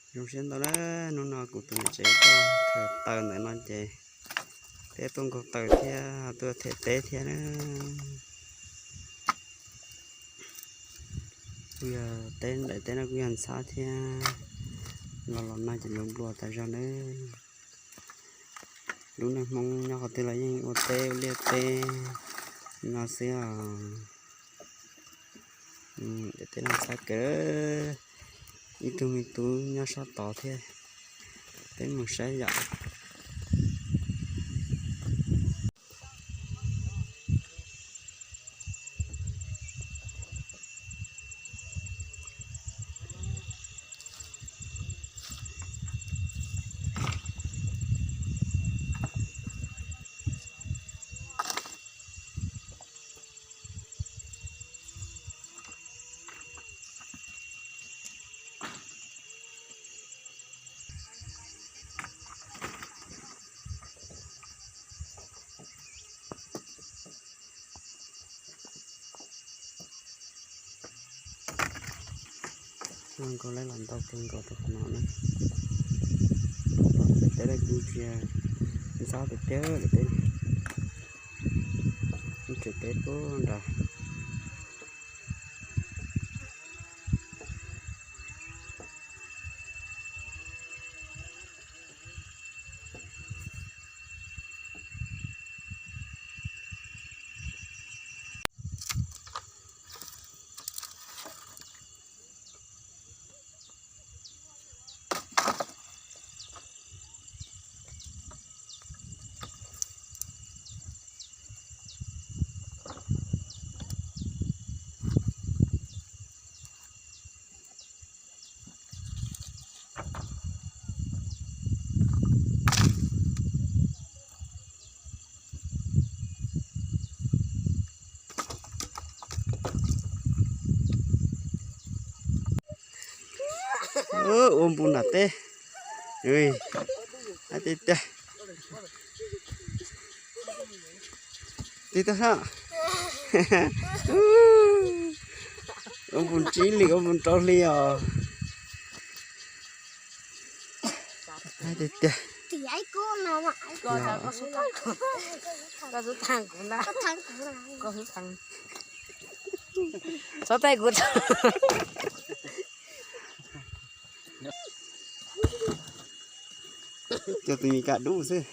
Zoo siab ntau na, hnub no kuv tus niam tsev tuaj khaws taws ntawm no ces peb tuaj nkaug taws thiab tuaj them teb thiab na. Kuj yog teb ntawm teb no kuj yog ntxhab thiab, los los no ces nplua nplua tas zog nawb. Lub neej Hmoob nyob qhov twg los yeej ua teb ua liaj teb no xwb os. Daim teb no ntxhab kawg, ib tug me tub nyob sab tod thiab, peb mus saib yom. Zoo nkaus li los ntau kawg nkaus rau qhov no na. Teb lawm kuj tsis ntxhab tiag tiag lawm teb, tseem teb puag nrad. Ua npu nram teb. Ab tiag tiag. Tig tau sab. Ua npu tsib hlis ua npu rau hli os. Ab tiag tiag. Xov tais kuv. Cog tus me kas dub xwb.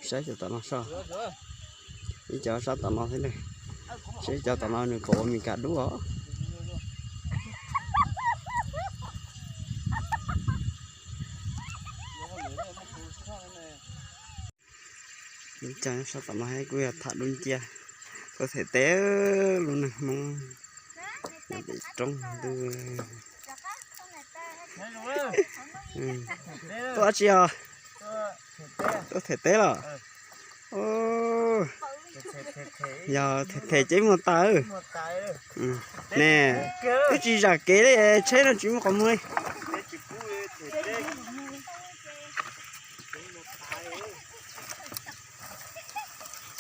Saib cov tom no soj, ib cov sab tom no thiab ne. Saib cov tom no nws pom ua me kas dub os. Ib cov sab tom no kuj yog tham dub nciab, tuaj them teb, lub neej Hmoob nyob pem roob ntuj. Tuaj dab tsi os? Tuaj them teb los? Yog them them ces muag tas. Ne, twb tsis zam kev li, tsheb no tsis muaj qhov muag li.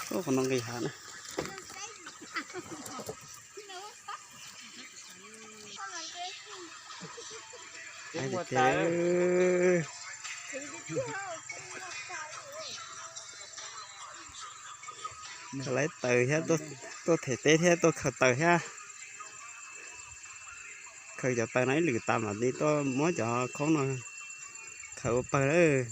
Ub, qhov no nqis hav na. Lawv taws thiab, tuaj them teb thiab tuaj khaws taws thiab. Khaws cov taws no ib lwm tas mam li tuaj muab cov khoob no khaws ua pawg lawm.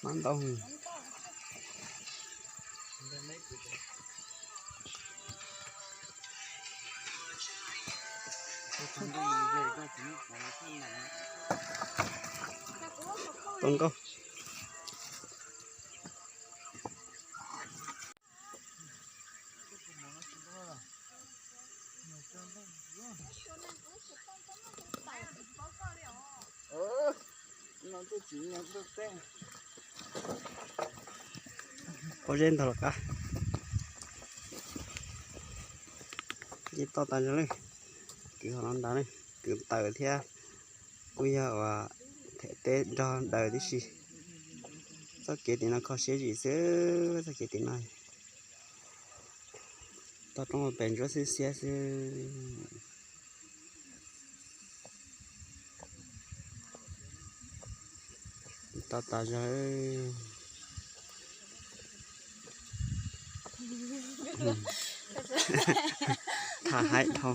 Mab ntau. Tau nkauj. Pob zeb ntog los qab. Nce toj tas zog lawm. Kwv ho no nrad ne, kwv taws thiab kuj yog uas them teb nrog daws tib si. Txoj kev tim no kho siab zim xwb, txoj kev tim no. Toj roob pem ntsuab xiab xiab xwb. Toj tas zog. Tham haib dhau.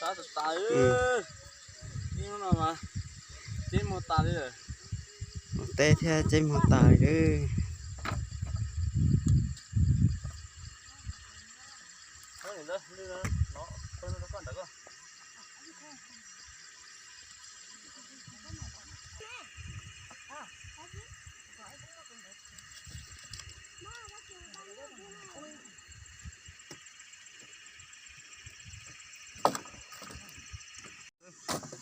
Tab tas tas, ib hnub no mas ceb muag tas li lawm. Ua teb thiab ceb muag tas li.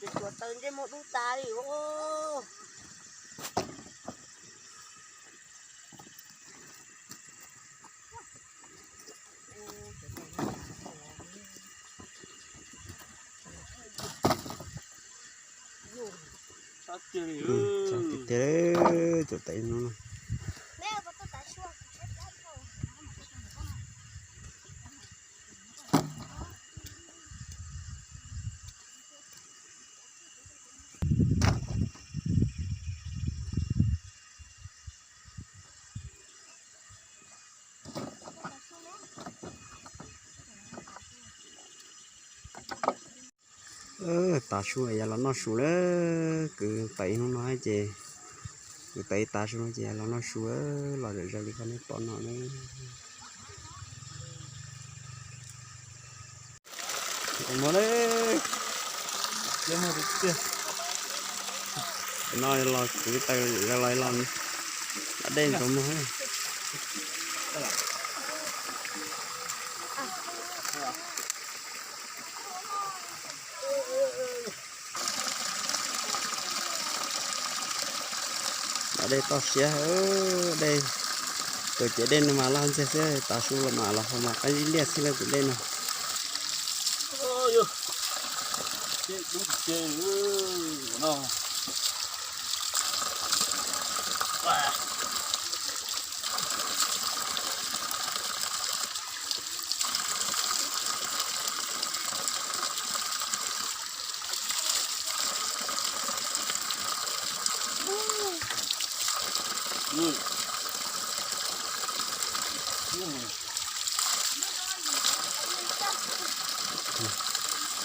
Ces tsuas taw ntsej muag dub tas li os. Tshav tiag tiag, cov tais no. Tav su yav los noj su lawm, kwv tau ib hnub no ces, kwv tau ib tav su no ces los noj su, los zom zaws li qhov nej pom no na. Ntxoov muag na. No los kwv taws los los da dej ntxoov muag. Da dej toj siab, dej, tus cev dej no mas loj ntxiag xwb, tav su los mas los ho mas qab liab liab xwb na tus dej no.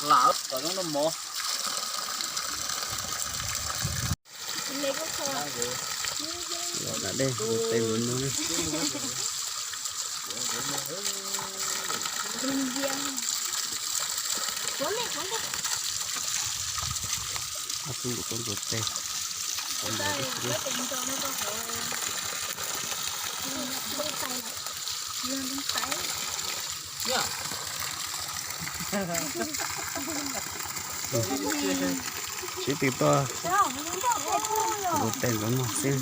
Lam tom zoo noj mov. Los da dej ntxuav tes ntxuav muag na. Ob tug ntxuav tes. Sib tw tuaj ntxuav tes ntxuav muag xwb.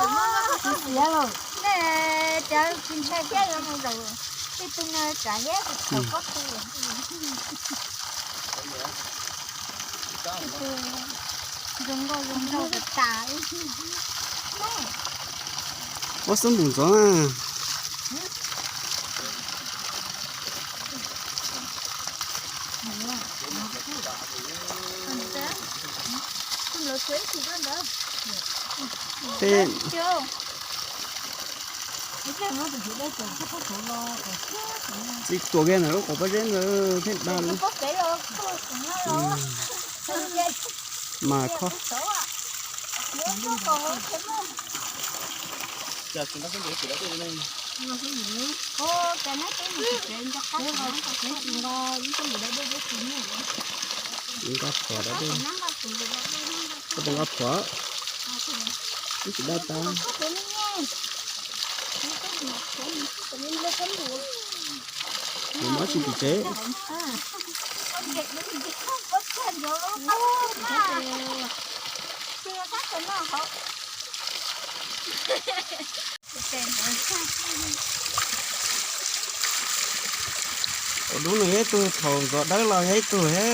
Ua xub npum ntxoov na. Tej txiv tuam kiag ntawm lub qhov pob zeb ntawd thiaj dag li. Mas khob. Nqa thuam da dej, koj puas nqa thuam? Wb tsis daj tab. Nws mob tsis tim tsev. Ua dub no yog ib tug, thaum ntxov dawb los yog ib tug he.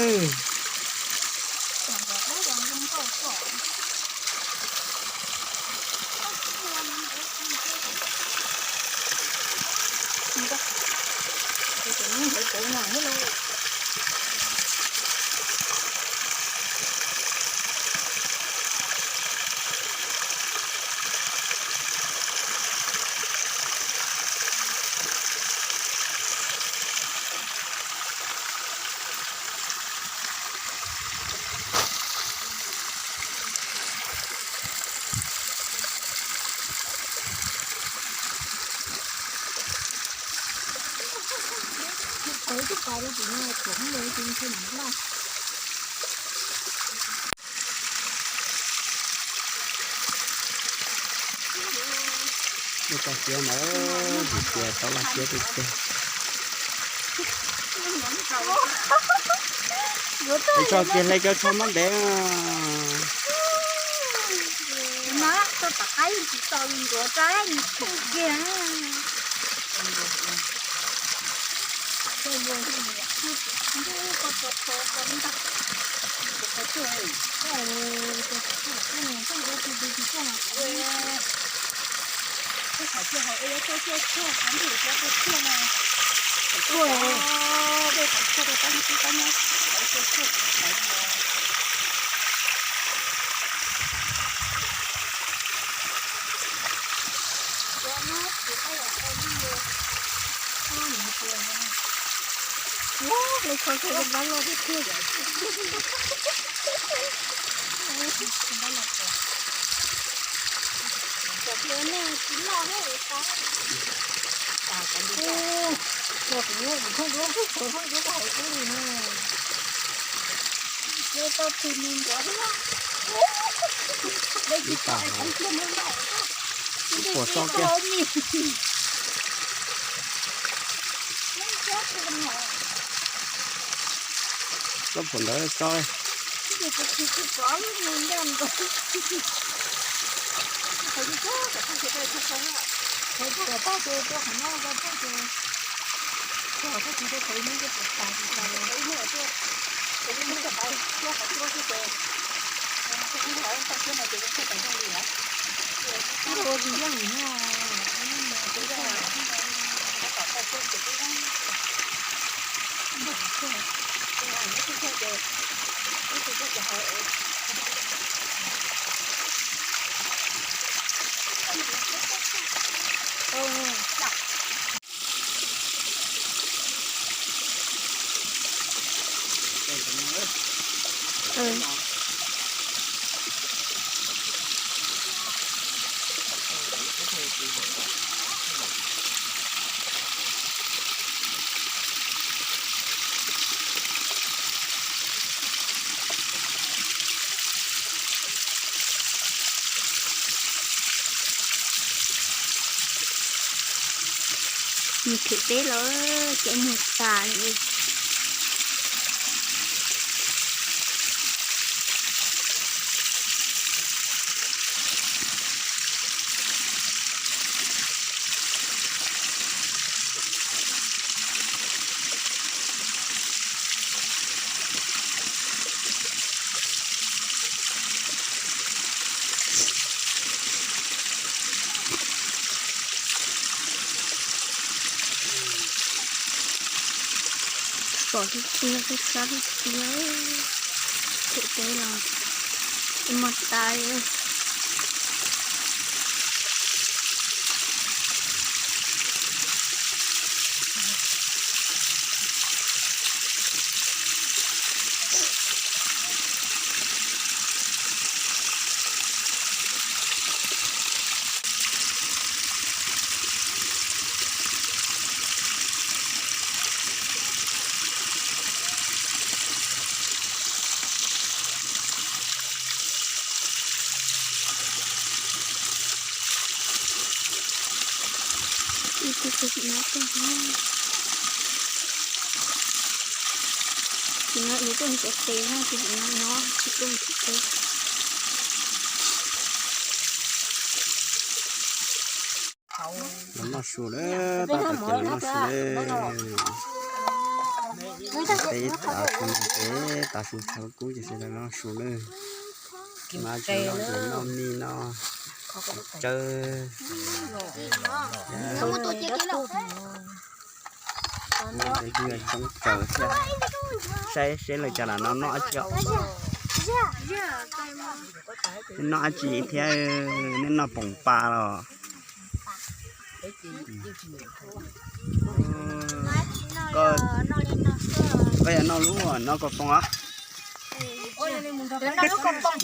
Dej tso siab ntawd, hais tias tau laj siab tiag tiag. Tso kiag hle cov tsho mob ntev. Tsob phuam ntawd tso. Mus them teb los cov muag tas li. Pom tib tug tib sab tib tiag, them teb los muag tas li. Tus txiv no tuaj, tus no yog tuaj nrhiav tes na, tus txiv no no tsis tuaj nrhiav tes. Los noj su lawm, tab tom ces los noj su lawm. Peb tav su no ces tav su tshauv kub ces sawv daws los noj su lawm. Noj tsis noj ces noj mij noj tsawb. Noj ces kuj yuav coob kawg thiab. Saib seb lawv cas lam no noj dab tsi os. Noj dab tsi thiab, nej noj poom pa los? Koj yog noj lub, noj koj poom os. Noj lub koj poom.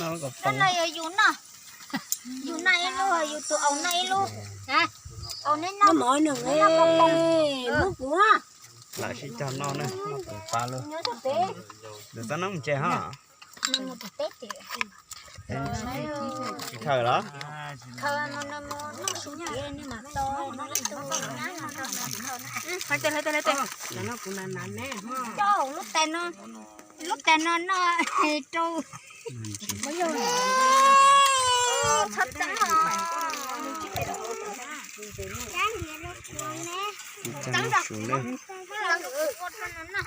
Yus noj ib lub, yus tus aum noj ib lub. Aum neb noj, neb noj koj poom. Lawv sib cog noj na, noj poom pa lawm. Lawv txhob noj mus tsev hos. Tsis khaws los? Lub tes no, lub tes no noj rau. Txhob txeeb os. Txeeb rau kuv ua rau no na.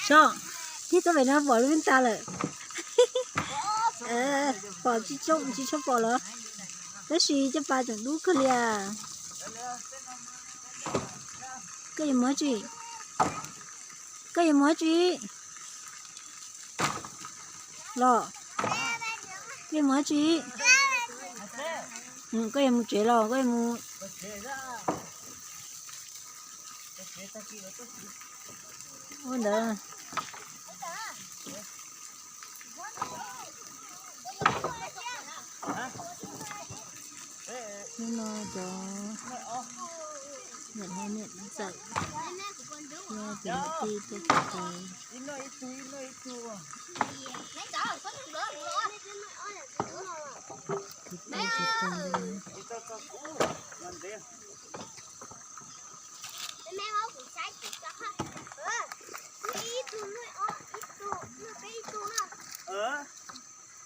Tso, tib txoj pem no pom lub nta lawm. Pom tsis tshua pom los, tab sis caj pas tseem dub kawg li as. Koj yuav mus dab tsi? Koj yuav mus dab tsi? Los, koj yuav mus dab tsi? Koj yuav mus tsev los koj yuav mus? Ua ntawd. Hnub no cov niam hlob niam ntxawm thiab cov niam tij tuaj txhua tus. Tus tau tus tau.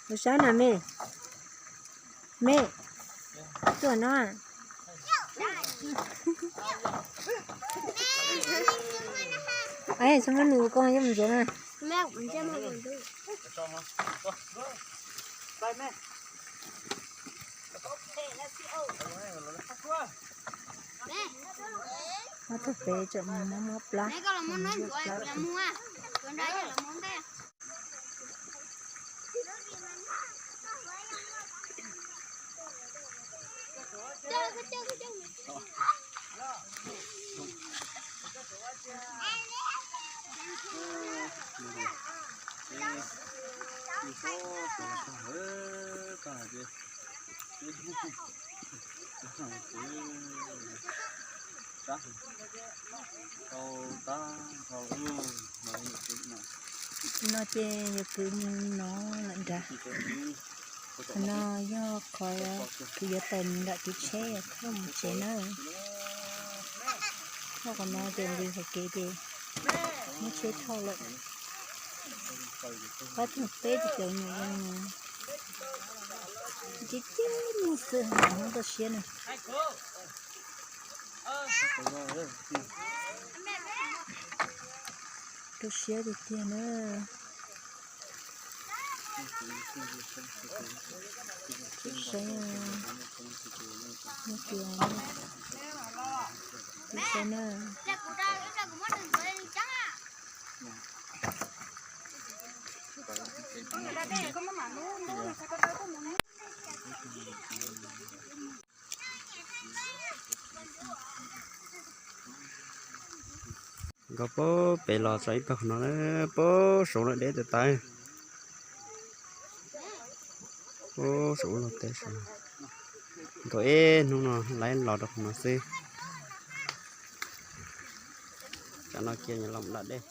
Tus saib na me. Me, tuaj no. Txhob muab nws ua koj yeej mus ntxiv na. Ob tug pem tseem mus muab plab. No ces yog kwv mus no lawm nrad. Qhov no yog qhov kwv yuav tawm nram kwv tsheb thauj mus tsev na. Thauj qhov no ces nqis hauv kev ces muab tsheb thauj lawm. Pab tug peb tus cawv nyuam yaus no. Tib tib mus xwb hov tau siab na. Tu siab tiag tiag na. Tub saib, tub saib na. Rau pem los tso ib pawg qhov no, pem saud lawm deb tas tas. Pem saud lub teb saud. Thaum ib hnub no lawv los rau qhov no xwb. Tsam no kiag nyob los da dej.